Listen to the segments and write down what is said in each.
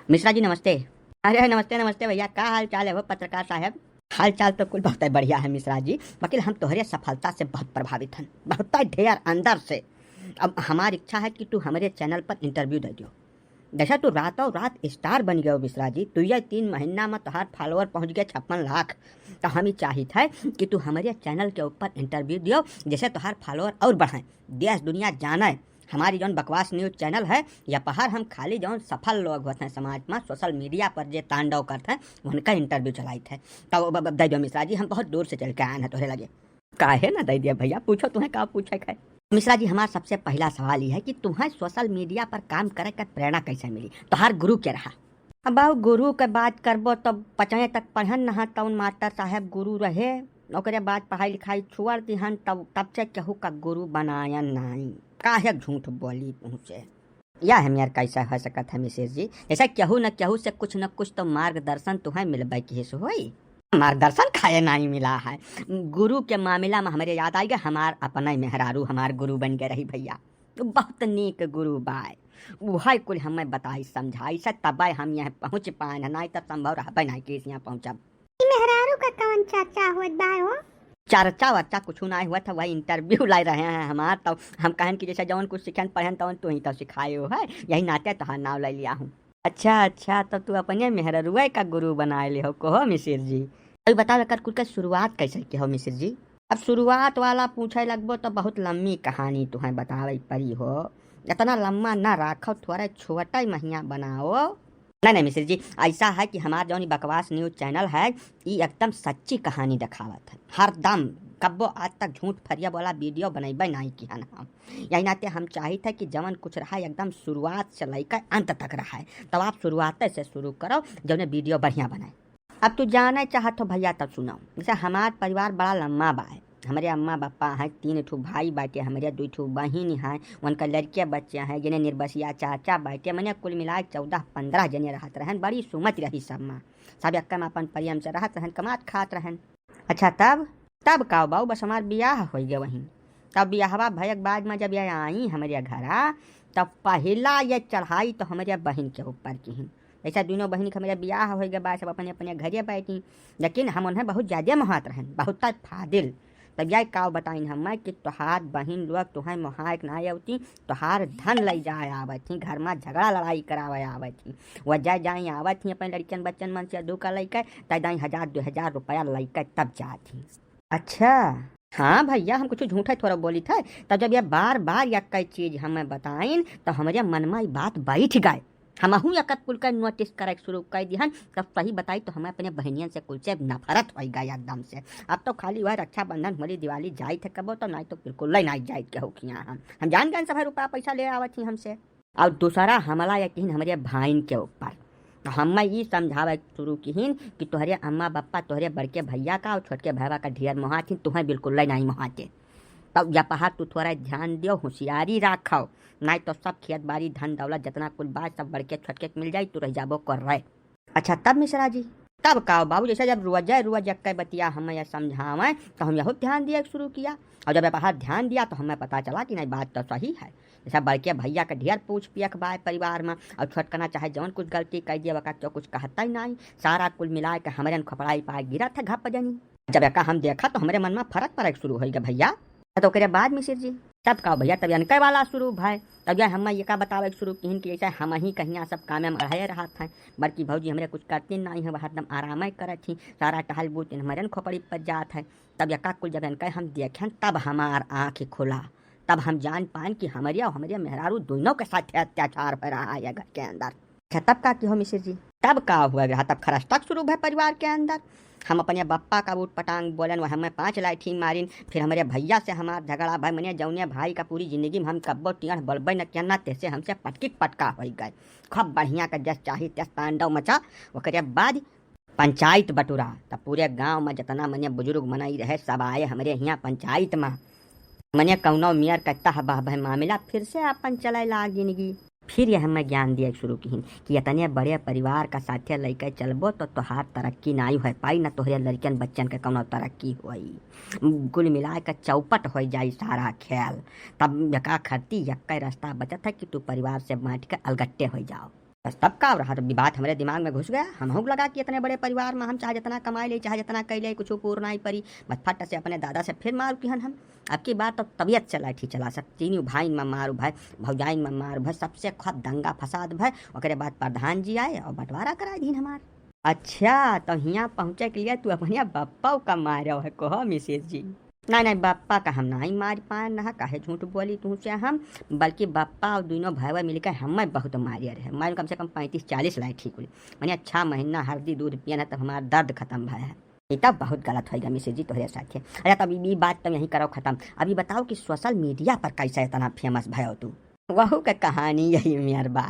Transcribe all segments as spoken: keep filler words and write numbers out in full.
मिश्रा जी नमस्ते। अरे नमस्ते नमस्ते भैया, का हाल चाल है हो पत्रकार साहब? हाल चाल तो कुल बहुत बढ़िया है मिश्रा जी, वकील हम तोहरे सफलता से बहुत प्रभावित हन, बहुत ढेर अंदर से। अब हमार इच्छा है कि तू हमरे चैनल पर इंटरव्यू दे दियो। जैसे तू रातों रात स्टार बन गयो मिश्रा जी, तू ये तीन महीना में तोहार फॉलोअर पहुँच गए छप्पन लाख। तो हम ही चाहित है कि तू हमरे चैनल के ऊपर इंटरव्यू दियो, जैसे तोहार फॉलोअर और बढ़ाएं, देश दुनिया जाने। हमारी जौन बकवास न्यूज चैनल है, या पहाड़ हम खाली जौन सफल लोग होते हैं समाज में, सोशल मीडिया पर जे तांडव करते हैं, उनका इंटरव्यू चलाइत है। तो ब-, ब-, दे दो मिश्रा जी, हम बहुत दूर से चल के आए हैं तोहरे लगे। काहे ना दे दिया भैया, पूछो तुम्हें का पूछे है। मिश्रा जी, हमार सबसे पहला सवाल ये है कि तुम्हें सोशल मीडिया पर काम करे के प्रेरणा कैसे मिली, तोहार गुरु के रहा? अब बाबू गुरु के बात करबो तो पचवे तक पढ़न नहा तौन मास्टर साहब गुरु रहे, ओकरे बाद पढ़ाई लिखाई छोड़ दिहन, तब तब से केहू का गुरु बनायन नाई। काहे झूठ बोली तुमसे? यह हम यार कैसे हो सकत है मिसेज जी, जैसे केहू न केहू से कुछ न कुछ तो मार्गदर्शन तुम्हें मिलबे की होई। मार्गदर्शन खाए नाई मिला है। गुरु के मामला में हमरे याद आई गए, हमार अपना ही मेहरारू हमार गुरु बन गए रही भैया। बहुत नीक गुरु बाय, उहे कुल हमें बताई समझाई से तबे हम यहाँ पहुँच पाए, नाई तो संभव रहबे नाई कि यहाँ पहुँचब। ई मेहरारू का कौन चर्चा होत बा हो? चर्चा वर्चा कुछ ना हुआ था, वही इंटरव्यू ले रहे हैं हमार, तो हम कहन कि जैसे जौन कुछ सीखन पढ़न तौन तू ही तो सिखाए हो है, यही नाते तोहार नाव ले लिया हूँ। अच्छा अच्छा, तो तू अपने मेहररुए का गुरु बनाए ले हो को हो मिसिर जी? अभी बताओ एकर कुल के शुरुआत कैसे के हो मिसिर जी? अब शुरुआत वाला पूछे लगबो तो बहुत लम्मी कहानी तुम्हें बतावे पड़ी हो, इतना लम्मा ना राखो, थोड़ा छोटा ही महिया बनाओ। नहीं नहीं मिसिर जी, ऐसा है कि हमार जौन ई बकवास न्यूज चैनल है, ई एकदम सच्ची कहानी देखावत है। हरदम कब्बो आज तक झूठ फरिया वाला वीडियो बनैबे नहीं किहन हम। यही नाते हम चाहित है कि जवन कुछ रहा एकदम शुरुआत से लेकर अंत तक रहा है, तब आप शुरुआत से शुरू करो, जौने वीडियो बढ़िया बनाए। अब तू जाने चाहत हो भैया तब सुनाओ। जैसे हमार परिवार बड़ा लम्बा बा है, हमरे अम्मा बापा हैं, तीन ठो भाई बाटे, हमरे दुई ठो बहिन हैं, उनका लड़के बच्चे हैं, जिन्हें निर्बसिया चाचा बाटे, मने कुल मिला के चौदह पन्द्रह जने रहत रहन। बड़ी सुमत रही सब माँ, सब एक्का में अपन प्रेम से रहत रहन, कमात खात रहन। अच्छा तब, तब का बाऊ, बस हमार बियाह होइ गए वहीं। तब बियाहवा भयक बाद में जब ये आई हमरे घरा, तब पहिला ये चढ़ाई तो हमरे बहिन के ऊपर किहिन। जैसे दुनों बहिन के हमरे बियाह होइ गए बा, सब अपने अपने घरे बैठी, लेकिन हम उन्हें बहुत ज्यादा मोहात रहन, बहुत फादिल। तब यह का बताइन हमें कि तोहार बहिन लोग तुहें मोहायक ना आवती, तोहार धन लई जाए आवत ही, घर में झगड़ा लड़ाई करावे आवत ही। वह जाए जाए आवत ही अपने लड़कियन बच्चन मन से धोखा लइके, तय दाई हजार दो हजार रुपया लइके तब जात ही। अच्छा। हाँ भैया, हम कुछ झूठे थोड़ा बोली थे। तब जब ये बार बार यक्कै चीज हमें बताइन, तो हमरे मन में ई बात बैठ गए। हमहू एकर कुल के नोटिस करे शुरू कर दिहन। तब सही बताई तो हमें अपने बहनियन से कुल से नफरत हो गई एकदम से। अब तो खाली वह रक्षाबंधन, होली, दिवाली जाइत है कबो, तो नहीं तो बिल्कुल ही नहीं जाइत के होखिया हम। हम जान गए सब रुपया पैसा ले आवत ही हमसे। और दूसरा हमला यकीन हमरे भाइन के ऊपर। तो हमें ई समझावे शुरू किहिन कि तोहरे अम्मा बप्पा तोहरे बड़के भैया का और छोटके भैया का ढेर मोहात ही, तुहें बिल्कुल ही नहीं मोहाते। तब यपहा तू थोड़ा ध्यान दियो, होशियारी राखो, नहीं तो सब खेत बाड़ी धन दौलत जितना कुल बा सब बड़के छोटके के मिल जाई, तू रह जाबो कर रहे। अच्छा तब मिश्रा जी? तब का बाबू, जैसे जब रोजे रोज यक्कै बतिया हमें यह समझावें तो हम यहू ध्यान दिए शुरू किया, और जब यपहा ध्यान दिया तो हमें पता चला कि नहीं बात तो सही है। जैसे बड़के भैया के ढेर पूछ पियक बा परिवार में, और छोटकना चाहे जौन कुछ गलती कर दिया वका क्यों कुछ कहता ही नहीं, सारा कुल मिला के हमरे न खोपड़ाई पाए गिरा था घप जनी। जब एका हम देखा तो हमरे मन में फर्क पड़े शुरू हो गया भैया। तो ओकरे बाद मिसिर जी? तब का भैया, तब एनके वाला शुरू भय। तब यह हम ये का बतावे शुरू किहिन कि जैसे हम ही कहिया सब काम में अड़ाए रहत हैं, बड़की भौजी हमरे कुछ करती नहीं है, वह हरदम आराम करत ही, सारा टहल बूत इन हमरे न खोपड़ी पर जात है। तब एका कुल जब एनके हम देखें तब हमार आँख खुला, तब हम जान पाएन कि हमरे और हमरे मेहरारू दोनों के साथ अत्याचार हो रहा है घर के अंदर। अच्छा, तब का की हो मिसिर जी? तब का हुआ रहा, तब खरस्ता शुरू भय परिवार के अंदर। हम अपने बप्पा का उठ पटांग बोलन, वह हमें पांच लाठी मारिन। फिर हमरे भैया से हमार झगड़ा भय, मने जौने भाई का पूरी जिंदगी में हम कब्बो टियढ़ बोलबे न किया, ना तेसे हमसे पटकी पटका हो गए। खूब बढ़िया का जस चाही तस तांडव मचा। ओकरे बाद पंचायत बटुरा, तब पूरे गांव में जितना मने बुजुर्ग मनई रहे सब आए हमरे हियां पंचायत में। मने कौनो मेयर कहता है बह भय मामला फिर से अपन चले लाग जिंदगी। फिर यह हमें ज्ञान दिए शुरू किहिन कि इतने बड़े परिवार का साथे लेके चलबो तो तोहार तरक्की नाई हो पाई, न तोहरे लड़कन बच्चन के कौनो तरक्की होई। कुल मिला के चौपट हो जाई सारा खेल। तब यका खरती यक्के रास्ता बचत है कि तू परिवार से बांट के अलगट्टे हो जाओ। बस तब का रहा, तो बात हमरे दिमाग में घुस गया। हमहू लगा कि इतने बड़े परिवार में हम चाहे जितना कमाई ले, चाहे जितना कई ले, कुछ पूर नाई परी। बस फट से अपने दादा से फिर मार किहन हम। अब की बार तो तबीयत से लाठी चला सक, तीनों भाई में मार भय, भौजाइन में मार भय, सबसे खूब दंगा फसाद भय। ओकरे बाद प्रधान जी आए और बंटवारा करा दीन हमार। अच्छा, तो हियाँ पहुँचे के लिए तू अपने बप्पा का मारे है, कहो मिसेज जी? नहीं, नहीं, बप्पा का हम नहीं मार पाए ना, काहे झूठ बोली तुमसे हम, बल्कि बप्पा और दोनों भाई मिलकर हमें बहुत मारे रहे। मैं कम से कम पैंतीस चालीस लाठी कुल, मने छह महीना हरदी दूध पियन है, तब हमार दर्द खत्म भय है। ये तब बहुत गलत होइगा मिसेज जी तोहरे साथे। अच्छा, तब ई बात तो यहीं करो खत्म। अभी बताओ कि सोशल मीडिया पर कैसे इतना फेमस भयो तू? वहू के कहानी यही मेर बा।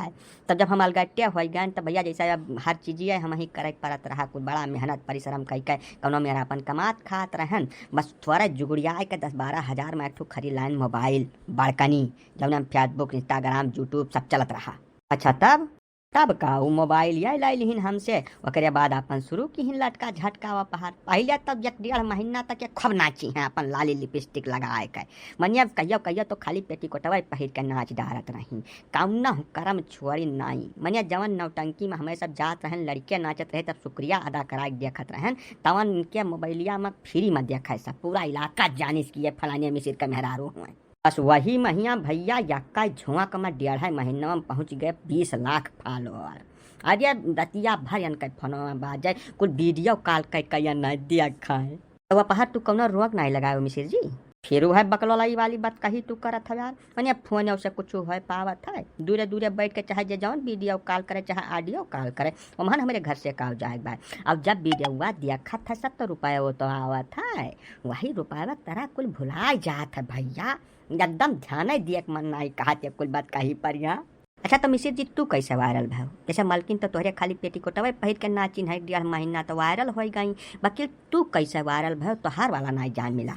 तब जब हम अलगट्टे हो गए, तब भैया जैसे अब हर चीजिए हम ही करे के पड़त रहा, कुछ बड़ा मेहनत परिश्रम कई के कौनो मेर अपन कमात खात रहन। बस थोड़ा जुगुड़िया के दस बारह हजार में एक ठो खरी लाइन मोबाइल बड़कनी, जौन में Facebook, Instagram, YouTube सब चलत रहा। अच्छा, तब तब का उ मोबाइल ये लै लिहिन हमसे, ओकरे बाद अपन शुरू किहिन लटका झटका वा पहाड़। पहिले तब एक डेढ़ महीना तक ये खूब नाची हैं अपन लाली लिपस्टिक लगाए के। मनिया कहियो कहियो तो खाली पेटीकोटवा पहिर के नाच डारत रही। कौनो करम छोड़ी नाई। मनिया जवन नौटंकी में हमें सब जात रहन, लड़के नाचत रहे, तब शुक्रिया अदा कराए के देखत रहन, तवन इनके मोबाइलिया में फ्री में देखे सब। पूरा इलाका जानिस कि ये फलाने मिसिर के मेहरारू हुए। बस वही महिया भैया यक्का झोंक में डेढ़ महीना में पहुँच गए बीस लाख फॉलोअर। अरे रतिया भर इनके फोनवा में बाजे, कुल वीडियो कॉल कई कई नहीं दिया खाए। तो वह पहाड़ तू कौनो रोक नहीं लगाए मिसिर जी? फिर वह बकलोलाई वाली बात कही तू करत है यार। मने फोन से कुछ हो पावत है? दूरे दूरे बैठ के चाहे जे जौन वीडियो कॉल करे, चाहे ऑडियो कॉल करे, ओमहन हमरे घर से काव जाए बा। अब जब वीडियोवा देखत है सब तो रुपया वो तो आवत है, वही रुपया तरह कुल भुला जात है भैया। एकदम ध्यान दिए के मन नहीं कहत ये कुल बात कही पर यहाँ। अच्छा, तो मिसिर जी, तू कैसे वायरल भयो? जैसे मलकिन तो तोहरे खाली पेटीकोटवे पहिर के नाचिन है, डेढ़ महीना तो वायरल हो गई, बाकी तू कैसे वायरल भयो, तोहार वाला नहीं जान मिला?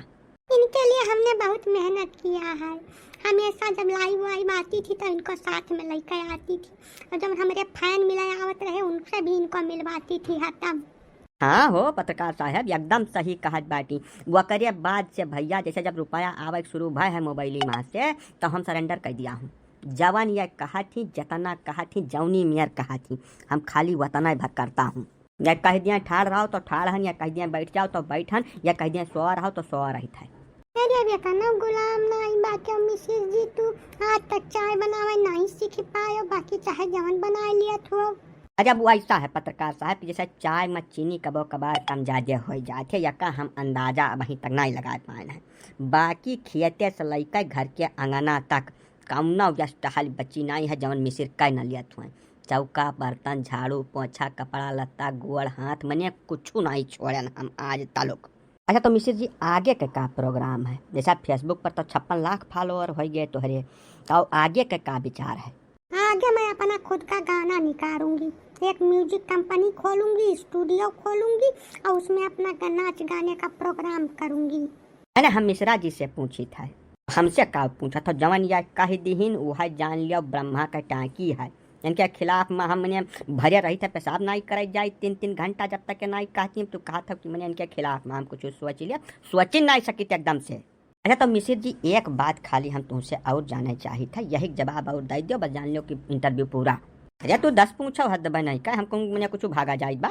इनके लिए हमने बहुत मेहनत किया है। हमेशा जब लाइव वाइव आती थी तो इनको साथ में लेके आती थी, और जब हमरे फैन मिले आवत रहे उनसे भी इनको मिलवाती थी हरदम। हाँ हो पत्रकार साहब, एकदम सही कहत बाटी। वकरे बाद से भैया जैसे जब रुपया आवे के शुरू भय है मोबाइली में से, तो हम सरेंडर कर दिया हूँ। जवन ये कहत ही, जतना कहत ही, जौनी मेर कहत ही, हम खाली वतना भर करता हूँ। या कह दिया ठाड़ रहो तो ठाड़ हन, या कह दिया बैठ जाओ तो बैठ हन, या कह दिया सो रहो तो सो रहित है। अरे अब एतना गुलाम नाई बाटे मिसिर जी, तू आज तक चाय बनावे नहीं सीख पायो, बाकी चाहे जवन बनाए लियत हो। अरे अब वो ऐसा है पत्रकार साहब कि जैसे चाय में चीनी कबो कबार कम ज्यादा हो जात है, यका हम अंदाजा अब अहीं तक नहीं लगा पाए हैं। बाकी खेते से लेकर घर के अंगना तक कौनो व्यस्त हल बची नहीं है जवन मिसिर कह न लियत हुए। चौका बर्तन झाड़ू पोछा कपड़ा लत्ता गोड़ हाथ मने कुछ नहीं छोड़न हम आज तलुक। अच्छा तो मिसिर जी, आगे के का प्रोग्राम है? जैसा Facebook पर तो छप्पन लाख फॉलोअर हो गए तोहरे, तो आगे के का विचार है? आगे मैं अपना खुद का गाना निकालूंगी, एक म्यूजिक कंपनी खोलूंगी, स्टूडियो खोलूंगी और उसमें अपना गा-, नाच गाने का प्रोग्राम करूंगी। अरे हम मिश्रा जी से पूछी था, हमसे का पूछा था, जवन या कह दीहिन वह जान लियो ब्रह्मा का टाकी है। इनके खिलाफ में हम मने भरे रही थे, पेशाब नहीं करे जाए तीन तीन घंटा जब तक के नहीं कहती। तू कहा था कि मने इनके खिलाफ में हम कुछ सोच लिया, सोच ही नहीं सकी थे एकदम से। अच्छा तो मिसिर जी, एक बात खाली हम तुमसे और जाने चाहित है, यही जवाब और दे दियो, बस जान लियो कि इंटरव्यू पूरा। अरे तू दस पूछो हद बे नहीं का, हमको मने कुछ भागा जाए बा।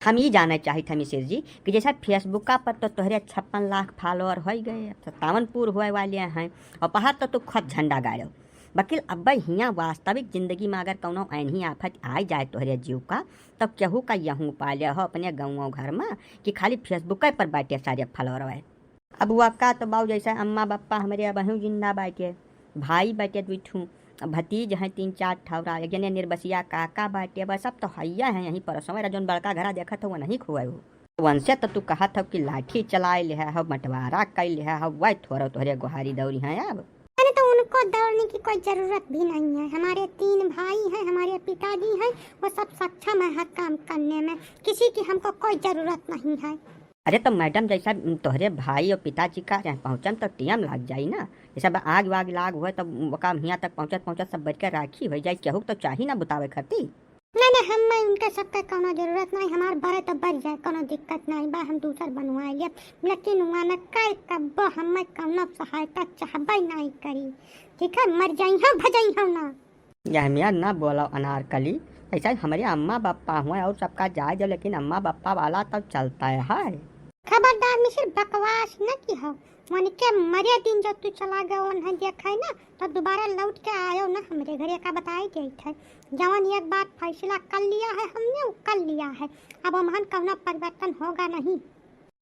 हम ये जाने चाहित है मिसिर जी कि जैसे Facebook पर तो तोहरे छप्पन लाख फॉलोअर हो गए, अब सत्तावन पूर हुए वाले हैं और पहाड़ तो तू खुद झंडा गाड़ो। वकील, अब हियाँ वास्तविक जिंदगी में अगर कौनो ऐन्ही आफत आ जाए तोहरे जीव का, तब केहू का यहूँ पा ले हो अपने गाँव घर में कि खाली Facebook पर बाटे सारे फॉलोअर हुए। अब वका तो बाऊ जैसे अम्मा बप्पा हमरे अबहू जिंदा बाटे, भाई बाटे दुई ठू, अब भतीज हैं तीन चार ठौरा, एक जने निर्बसिया काका बाटे, बस सब तो हइया हैं यहीं पर समय जौन बड़का घरा देखत हो वो नहीं खुआए हो। वनसे तो तू कहत हो कि लाठी चलाए ले हो, बंटवारा कई ले हो, वह थोड़ा तोहरे गोहारी दौरी हैं अब। अरे तो उनको दौड़ने की कोई जरूरत भी नहीं है। हमारे तीन भाई हैं, हमारे पिताजी हैं, वो सब सक्षम है हर काम करने में, किसी की हमको कोई जरूरत नहीं है। अरे तो मैडम, जैसा तोहरे भाई और पिताजी का यहाँ पहुँचन तो टीएम लग जाई ना, जैसा बा आग वाग लाग हुए तो ओका हियाँ तक पहुँचत पहुँचत सब बच के राखी हो जाए, केहू तो चाही ना बुतावे खातिर। नहीं, नहीं, हम मैं उनके सबके कौनो जरूरत नहीं, हमार बरे तो बर जाए, कौनो दिक्कत नहीं बा, हम दूसर बनवाए लिए, लेकिन वहाँ न कई कब्बो हमें कौनो सहायता चाहबे नहीं करी, ठीक है, मर जाई हो, भजाई हो ना। यह मियाँ ना बोलो अनारकली, ऐसा ही हमरे अम्मा बप्पा हुआ और सबका जाए दो, लेकिन अम्मा बप्पा वाला तब चलता है। खबरदार मिसिर, बकवास न की हो। उनके मरे दिन जो तू चला गयो उन्हें देखे ना, तो दोबारा लौट के आयो ना हमरे घरे का बताई देत है। जवन एक बार फैसला कर लिया है हमने, वो कर लिया है। अब हमहन कौनो परिवर्तन होगा नहीं।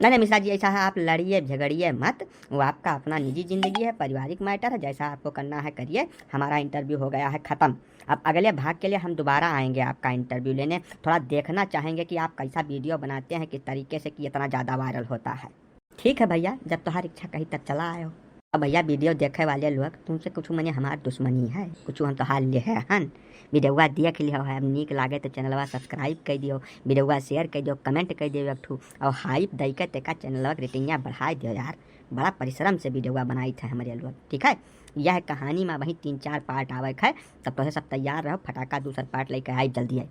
नहीं, नहीं मिश्रा जी, ऐसा है, आप लड़िए झगड़िए मत। वो आपका अपना निजी जिंदगी है, पारिवारिक मैटर है, जैसा आपको करना है करिए। हमारा इंटरव्यू हो गया है ख़त्म। अब अगले भाग के लिए हम दोबारा आएंगे आपका इंटरव्यू लेने। थोड़ा देखना चाहेंगे कि आप कैसा वीडियो बनाते हैं, किस तरीके से कि इतना ज़्यादा वायरल होता है। ठीक है भैया, जब तोहार इच्छा कही तब चला आयो। अब भैया, वीडियो देखे वाले लोग, तुमसे कुछ मने हमार दुश्मनी है, कुछ हम तोहार ले है हन। वीडियोवा देख लियो है, अब नीक लागे तो चैनलवा सब्सक्राइब कर दियो, वीडियोवा शेयर कर दियो, कमेंट कर दियो एक ठू, और हाइप दई के तेका चैनलवा के रेटिंगिया बढ़ाई दियो यार। बड़ा परिश्रम से वीडियोवा बनाई थे हमारे लोग, ठीक है। यह कहानी में वही तीन चार पार्ट आवे है, तब तो सब तैयार रहो, फटाका दूसर पार्ट लेके आई जल्दी आई।